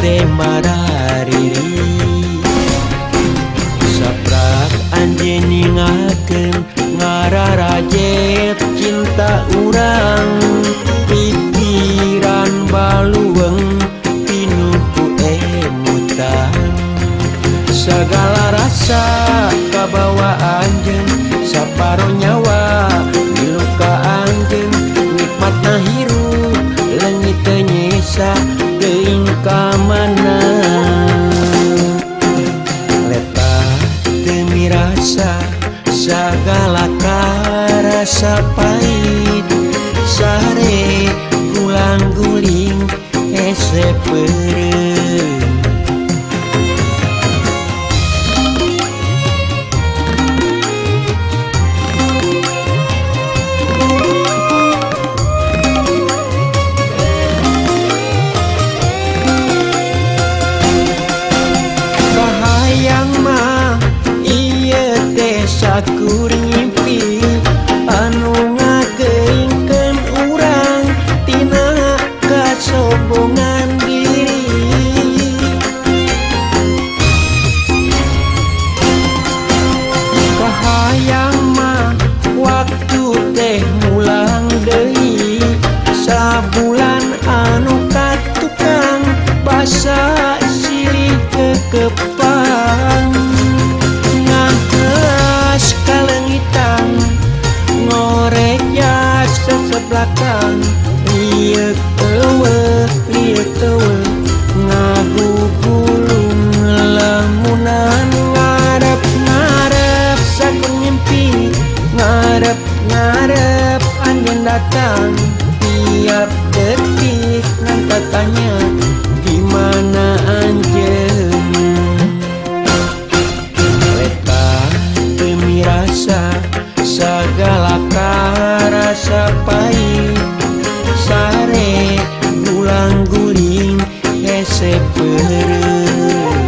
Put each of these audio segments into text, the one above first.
hate marariri. Saprak anjeun ningakeun ngararajet cinta urang, pikiran baluweung pinuh ku emutan. Sagala rasa kabawa anjeun, saparo nyawa milu ka anjeun. Nikmatna hirup leungit teu nyesa teuing ka mana. Letah teu mirasa sagala karasa pahit, sare gulang guling hese peureum. Kahayang mah ieu teh sakur ngimpi anu ngageingkeun urang tina kasombongan diri. Kahayang mah waktu teh mulang deui, sabulan anu katukang basa silih kekepang. Ngahelas kalengitan ngorek jasa sebelakang, lieuk eueuh lieuk eueuh ngagugulung lamunan. Ngarep-ngarep sakur ngimpi, ngarep-ngarep anjeun datang, tiap detik ngan tatanya di mana anjeun. Letah teu mirasa sagala karasa pahit, sare gulang guling hese peureum.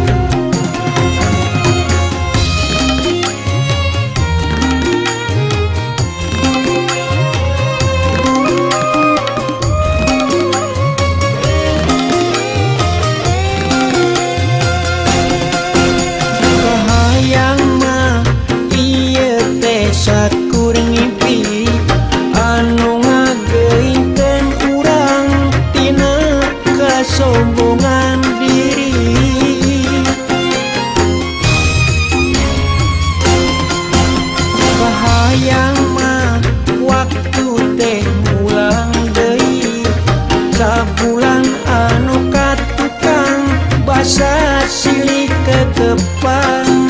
Kahayang mah ieu teh sakur ngimpi anu ngageingkeun urang tina kasombongan diri. Kahayang mah waktu teh mulang deui, sabulan anu katukang basa silih kekepang.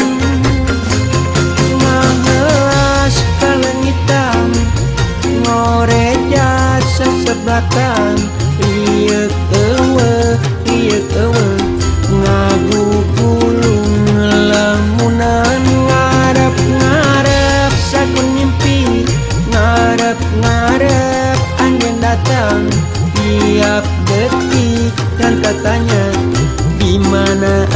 Ngahelas kalengitan ngorek jasa sebelakang, lieuk eueuh lieuk eueuh ngagugulung lamunan. Ngarep-ngarep sakur ngimpi, ngarep-ngarep anjeun datang, tiap detik dan katanya di mana.